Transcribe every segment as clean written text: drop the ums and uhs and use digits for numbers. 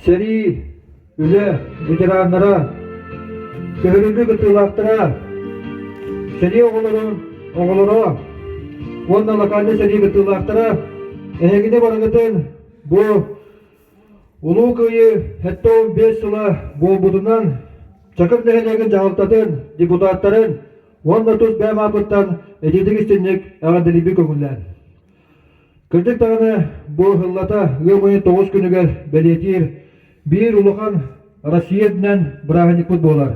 Сэрии, үлэ ветераннара, көһөрүллүү кыттыылаахтара, сэрии оҕолорун оҕолоро уонна локальнай сэрии кыттыылаахтара эһигини барыгытын бу Улуу Кыайыы 75 сыла буолбутунан Чакыр нэһилиэгин дьаһалтатын, депутаттарын уонна тус бэйэм ааппыттан итиитик истинник эҕэрдэлиирбин көҥүллээн. Кырдьык даҕаны бу сыллата ыам ыйын тоҕус күнүгэр бэлиэтиир биир улахан Россия үрдүнэн бырааһынньыкпыт буолар.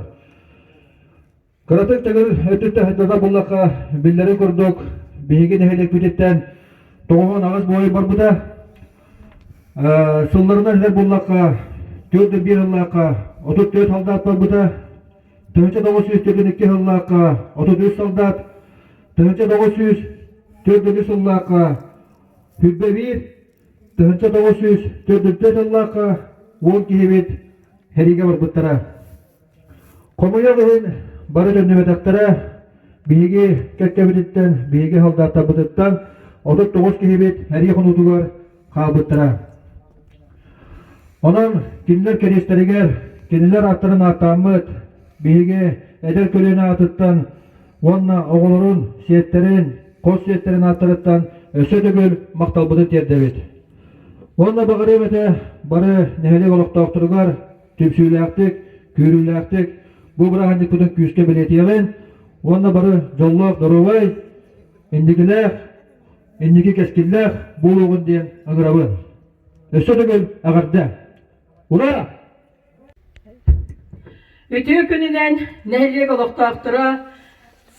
Кыратык төгүл өттүттэн сырдата буллахха, биллэрин курдук, биһиги нэһилиэкпититтэн 98 буойун барбыта. Сылларынан этэр буллахха, 4 1 сыллаахха 34 солдат барбыта, 1942 сыллаахха 33 солдат, 1943 сыллаахха 21, 1944 сыллаахха 10 киһибит сэриигэ барбыттара. Хомойуох иһин, бары төннүбэтэхтэрэ, биһиги кэккэбититтэн, биһиги солдаттарбытыттан 39 киһибит эрии хонуутугар хаалбыттара. Онон кинилэр кэриэстэригэр, кинилэр ааттарын ааттааммыт, биһиги эдэр көлүөнэ аатыттан уонна оҕолорун, сиэттэрин, хос сиэттэрин ааттарыттан өссө төгүл махталбытын тиэрдэбит. Уонна баҕарыам этэ бары нэһилиэк олохтоохторугар түмсүүлээхтик, күүрүүлээхтик бу бырааһынньыкпытын күүскэ бэлиэтиэҕин уонна бары дьоллоох, доруобай, инникилээх, инники кэскиллээх буолуоҕун диэн ыҥырабын. Өссө төгүл эҕэрдэ! Ура! Үтүө күнүнэн нэһилиэк олохтоохторо,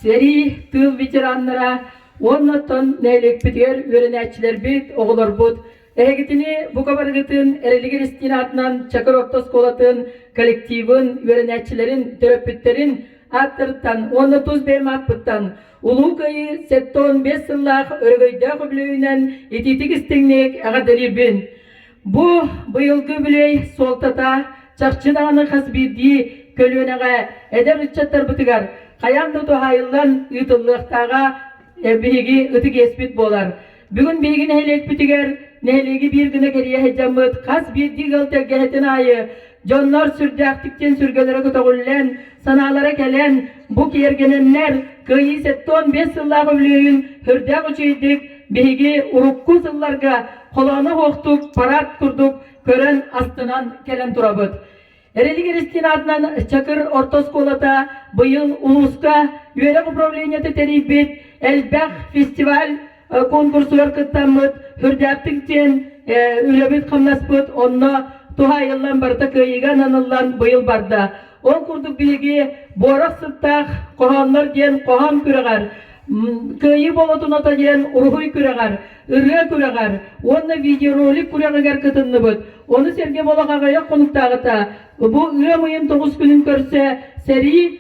сэрии, тыыл ветераннара уонна оттон нэһилиэкпитигэр үөрэнээччилэрбит, оҕолорбут эһигитини бука барыгытын Эрэлигир истиин аатынан Чакыр орто оскуолатын коллективын, үөрэнээччилэрин, төрөппүттэрин ааттарыттан уонна тус бэйэм ааппыттан Улуу Кыайыы 75 сыллаах өрөгөйдөөх үбүлүөйүнэн итиитик истиҥник эҕэрдэлиибин! Бу быйылгы үбүлүөй суолтата чахчы даҕаны хас биирдии көлүөнэҕэ эдэр ыччаттарбытыгар хайаан да туһаайыллан ыытыллыахтааҕа биһиги ытык иэспит буолар. Бүгүн биһиги нэһилиэкпитигэр нэһилиэги биир гына кэрийэ сылдьаммыт хас биирдии ыал тэлгэһэтин аайы дьоннор сүрдээхтик диэн сүргэлэрэ көтөҕүллэн, санаалара кэлэн, бу киэргэнэннэр Кыайыы 75 сыллаах үбүлүөйүн сүрдээх үчүгэйдик биһиги урукку сылларга холооно суохтук парад курдук көрөн астынан кэлэн турабыт. Эрэлик Эристиин аатынан Чакыр орто оскуолата быйыл улууска үөрэх управлениета тэрийбит элбэх фестиваль конкурсугар кыттаммыт үрдээхтик диэн үлэбит-хамнаспыт онно туһаайыллан барыта кыайыыга ананыллан быйыл барда. Ол курдук биһиги буорах сыттаах хоһооннор диэн хоһоон күрэҕэр, Кыайыы болотуната диэн уруһуй күрэҕэр, ырыа күрэҕэр уонна видеоролик күрэҕигэр кытынныбыт. Ону сэргэ болох аҕыйах хонуктааҕыта бу ыам ыйын тоҕус күнүн көрсө сэрии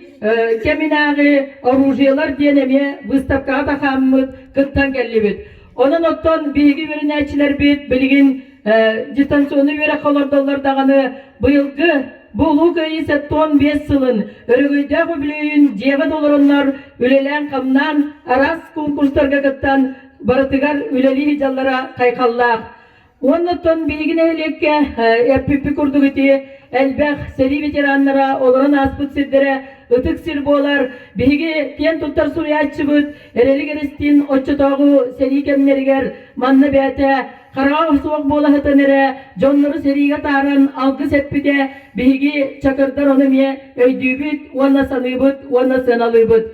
кэминээҕи оружиелар диэн эмиэ выставкаҕа тахааммыт кыттан кэллибит. Онон оттон биһиги үөрэнээччилэрбит билигин дистанционнай үөрэххэ олордоллор даҕаны быйылгы бу Улуу Кыайыы 75 сылын өрөгөйдөөх үбүлүөйүн дьиэҕэ да олороннор үлэлээн-хамнаан араас конкурстарга кыттан барытыгар үлэлии сылдьаллара хайҕаллаах. Уонна оттон биһиги нэһилиэккэ эппиппит курдук ити элбэх сэрии ветераннара олорон ааспыт сирдэрэ ытык сир буолар. Биһиги киэн туттар суруйааччыбыт Эрэлик Эристиин оччотооҕу сэрии кэмнэригэр манна бэйэтэ хараҕа суох буола сытан эрэ дьоннору сэриигэ тааран алгыс эппитэ биһиги чакырдар ону эмиэ өйдүүбүт уонна саныыбыт уонна сыаналыыбыт.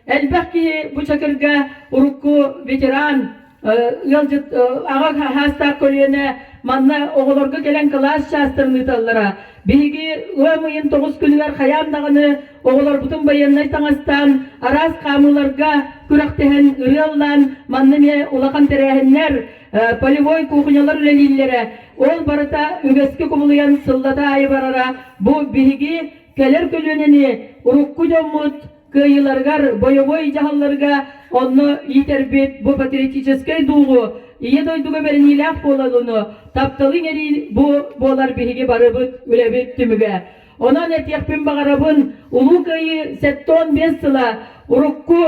Элбэх киһи бу Чакырга урукку ветеран, ыалдьыт аҕа хаастаах көлүөнэ манна оҕолорго кэлэн кылаас чаастарын ыыталлара. Биһиги ыам ыйын тоҕус күнүгэр хайаан даҕаны оҕолорбутун байыаннай таҥастаан, араас хаамыыларга күрэхтэһэн, ырыа ыллаан, манна эмиэ улахан тэрээһиннэр, полевой кухнялар үлэлииллэрэ. Ол барыта үгэскэ кубулуйан сыллата аайы барара. Бу биһиги кэлэр көлүөнэни урукку дьоммут кыайыыларыгар, бойобуой дьаһалларга онно иитэрбит бу патриотическай дууҕу, Ийэ дойдуга бэриниилээх буолалыны, тапталы иҥэрии бу буолар биһиги барыбыт үлэбит түмүгэ. Онон этиэхпин баҕарабын, Улуу Кыайыы 75 сыла урукку.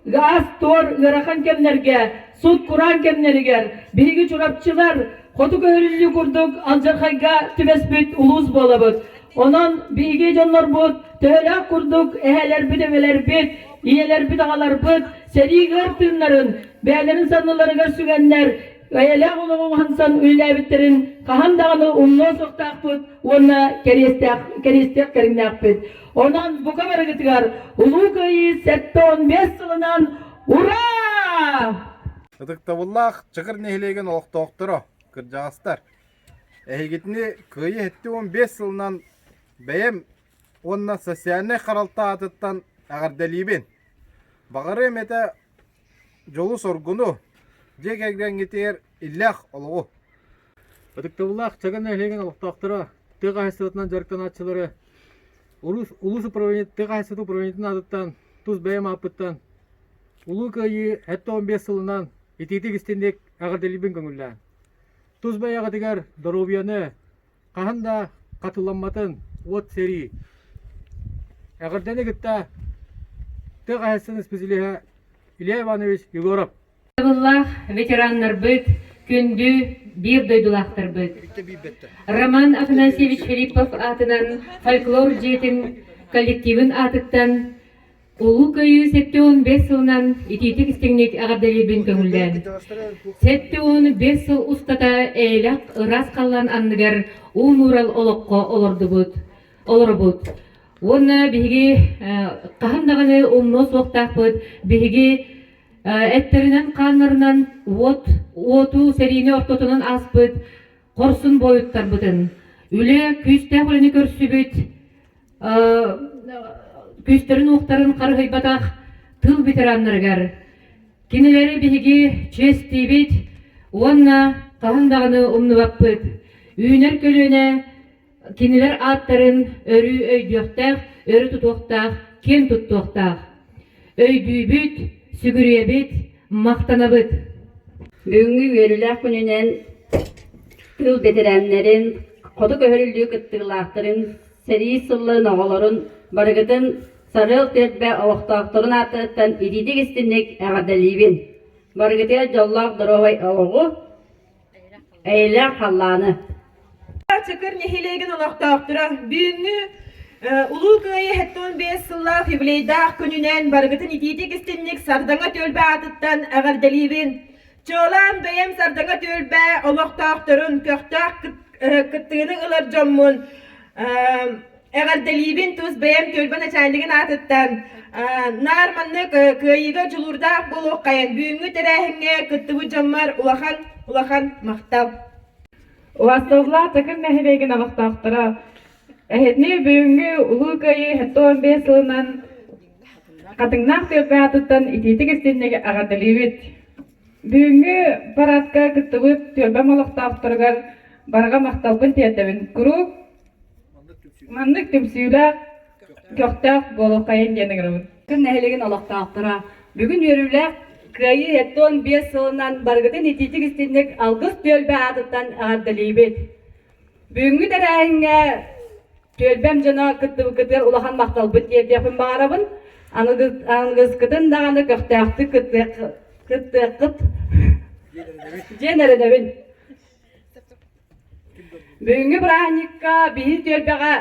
Аас-туор ыарахан кэмнэргэ, сут-кураан кэмнэригэр биһиги чурапчылар хоту көһөрүллүү курдук алдьархайга түбэспит улуус буолабыт. Онон биһиги дьоннорбут төһөлөөх курдук эһээлэрбит-эбэлэрбит, ийэлэрбит-аҕаларбыт сэрии ыар тыыннарын бэйэлэрин санныларыгар сүгэннэр эйэлээх олоҕу уһансан үлэлээбиттэрин хаһан даҕаны умнуо суохтаахпыт уонна кэриэстээх кэриэстээх кэриҥнээхпит. Онон бука барыгытыгар Улуу Кыайыы 75 сылынан Ура! Ытыктабыллаах Чакыр нэһилиэгин олохтоохторо, кырдьаҕастар, эһигитини Кыайыы 75 сылынан бэйэм уонна социальнай харалта аатыттан эҕэрдэлиибин. Баҕарыам этэ дьолу-соргуну, дьиэ кэргэҥҥитигэр иллээх олоҕу. Ытыктабыллаах Чаган нэһилиэгин олохтоохторо, тыа хаһаайыстыбатынан дьарыктанааччылары улуус, улуус управление, тыа хаһаайыстыбатын управлениетын аатыттан, тус бэйэм ааппыттан Улуу Кыайыы 75 сылынан итиитик истинник эҕэрдэлиибин көҥүллээн. Тус бэйэҕитигэр доруобуйаны, хаһан да хатыламматын уот сэрии. Эҕэрдэни кытта тыа хаһаайыстыбатын специалиһа Илья Иванович Егоров. Табыллаах ветераннарбыт, күндү биир дойдулаахтарбыт. Роман Афанасьевич Филиппов аатынан фольклор дьиэтин коллективын аатыттан Улуу Кыайыы 75 сылынан итиитик истиҥник эҕэрдэлиирбин көҥүллээн. 75 сыл устата эйэлэх ыраас халлаан анныгар уу нуурал олоххо олордубут, олоробут. Уонна биһиги хаһан даҕаны умнуо суохтаахпыт, биһиги эттэринэн-хааннарынан уот, уоту сэриини ортотунан ааспыт хорсун буойуттарбытын, үлэ күүстээх үлэни көрсүбүт күүстэрин-уохтарын харыһыйбатах тыыл ветераннарыгар кинилэри биһиги чиэстиибит уонна хаһан даҕаны умнубаппыт. Үүнэр көлүөнэ кинилэр ааттарын өрүү өйдүөхтээх, өрө тутуохтаах, киэн туттуохтаах. Өйдүүбүт, сүгүрүйэбит, махтанабыт. Бүгүҥҥү үөрүүлээх күнүнэн тыыл бэтэрээннэрин, хоту көһөрүллүү кыттыылаахтарын, сэрии сылларын оҕолорун барыгытын Сарыал түөлбэ олохтоохторун ааттарыттан итиитик истинник эҕэрдэлиибин! Барыгытыгар дьоллоох доруобай олоҕу, эйэлээх халлааны! Чакыр нэһилиэгин олохтоохторо бүгүҥҥү Улуу Кыайыы 75 сыллаах юбилейдаах күнүнэн барыгытын итиитик истинник Сардаҥа түөлбэ аатыттан эҕэрдэлиибин! Чуолаан бэйэм Сардаҥа түөлбэ олохтоохторун көхтөөх кыттыыны ылар дьоммун эҕэрдэлиибин тус бэйэм түөлбэ начальнигын аатыттан наар маннык кыайыыга дьулуурдаах буолуоххайын бүгүҥҥү тэрээһиҥҥэ кыттыбыт дьоммор улахан улахан махтал. Убастабыллаах Чакыр нэһилиэгин олохтоохторо, эһэтини бүгүҥҥү Улуу Кыайыы 75 сылынан Хатыҥнаах түөлбэ аатыттан итиитик истинник эҕэрдэлиибит. Бүгүҥҥү парадка кыттыбыт түөлбэм олохтоохторугар барҕа махталбын тиэрдэбин. Куруук маннык түмсүүлээх, көхтөөх буолуоххайын диэн ыҥырабын. Күн нэһилиэгин олохтоохторо бүгүн үөрүүлээх Кыайыы 75 сылынан барыгытын итиитик истинник Алгыс түөлбэ аатыттан эҕэрдэлиибит. Бүгүҥҥү тэрээһиҥҥэ түөлбэм дьоно кыттыбыккытыгар улахан махталбын тиэрдиэхпин баҕарабын. Аныгыскытын даҕаны көхтөөхтүк кыттыаххыт диэн эрэнэбин. Бүгүҥҥү бырааһынньыкка биһи түөлбэҕэ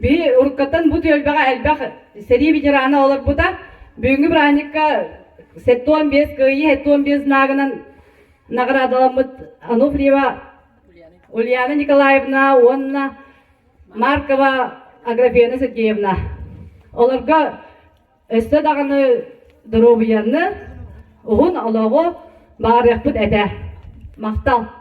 биһи уруккаттан бу түөлбэҕэ элбэх сэрии ветерана олорбута. Бүгүҥҥү бырааһынньыкка 75 кыайыы 75 знагынан наҕараадаламмыт Ануфриева Ульяна Николаевна уонна Маркова Аграфена Сергеевна. Олорго өссө даҕаны доруобуйаны, уһун олоҕу баҕарыахпыт этэ. Махтал!